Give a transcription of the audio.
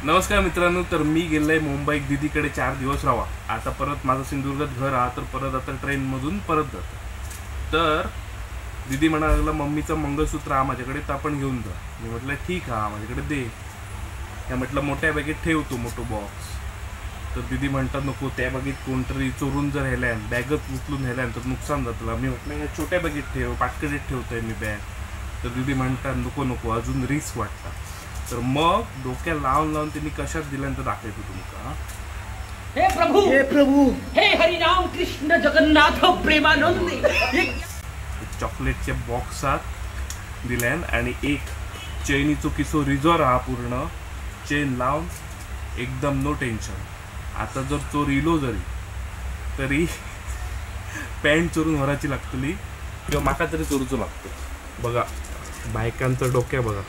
नमस्कार मित्रांनो, तर मी गेलोय मुंबईत दीदीकडे 4 दिवस राहा. आता परत माझं सिंधुदुर्गात घर हा, तर परत आता ट्रेनमधून परत जातो. तर दीदी म्हणायला लागला मम्मीचं मंगळसूत्र हा माझ्याकडे, तर आपण घेऊन जा. मी म्हटलं ठीक हा, माझ्याकडे दे. त्या म्हटलं मोठ्या बॅगेत ठेवतो मोठं बॉक्स. तर दीदी म्हणतात नको, त्या बॅगेत कोणतरी चोरून जर ह्याल्यान, बॅगच उचलून ह्याल्यान तर नुकसान जातलं. मी म्हटलं ह्या छोट्या बॅगेत ठेव, पाटकरीत ठेवतोय मी बॅग. तर दीदी म्हणतात नको नको, अजून रिस्क वाटतात. तर मग डोक्यात लावून लावून त्यांनी कशात दिल्यानंतर दाखवतो तुमका. हे प्रभु, हे प्रभु, हे हरिराम कृष्ण जगन्नाथ प्रेमानंद. चॉकलेटच्या बॉक्सात दिल्यान आणि एक चैनीचो किसो रिजोर हा, पूर्ण चेन लावून एकदम नो टेन्शन. आता जर चोर इलो जरी तरी पॅन्ट चोरून व्हराची लागतली किंवा माका तरी चोरूचो लागतो. बघा बायकांचं डोक्या बघा.